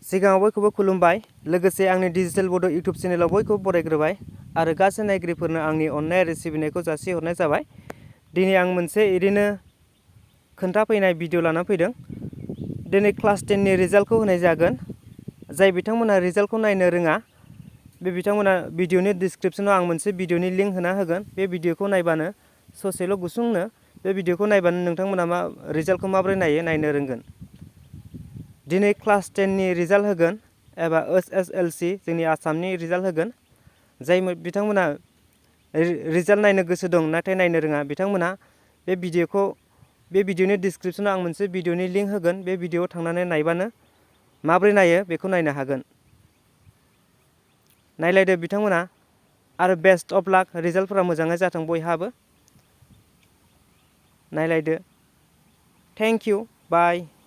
सिगाङाव बयखौबो खुलुमबाय लोगोसे आंनि डिजिटेल बड' इउटुब चेनेलाव बयखौबो बरायग्रोबाय आरो गासै नायगिरिफोरनो आंनि अननाय आरो सिबिनायखौ जासिहरनाय जाबाय। दिनै आं मोनसे ओरैनो खोन्थाफैनाय भिडिअ लाना फैदों। दिनै क्लास 10नि रिजाल्टखौ होनाय जागोन। जाय बिथांमोनहा रिजाल्टखौ नायनो रोङा बे बिथांमोना भिडिअनि डिसक्रिपसनाव आं मोनसे भिडिअनि लिंक होना होगोन। बे भिडिअखौ नायबानो ससेल' गुसुंनो बे भिडिअखौ नायबानो नोंथांमोना रिजाल्टखौ माबोरै नायनो रोंगोन। दिनै क्लास 10नि रिजाल्ट होगोन एबा HSLC जोंनि आसामनि रिजाल्ट होगोन। जाय बिथांमोना रिजाल्ट नायनो गोसो दं नाथाय नायनो रोङा बिथांमोना बे भिडिअनि डिसक्रिपसनाव आं मोनसे भिडिअनि लिंक होगोन। बे भिडिअआव थांनानै नायबानो माबोरै नायो बेखौ नायनो हागोन। नायलायदो बिथांमोना आरो बेस्ट अफ लाक रिजाल्टफोरा मोजाङै जाथों बयहाबो। नायलायदो। Thank you bye.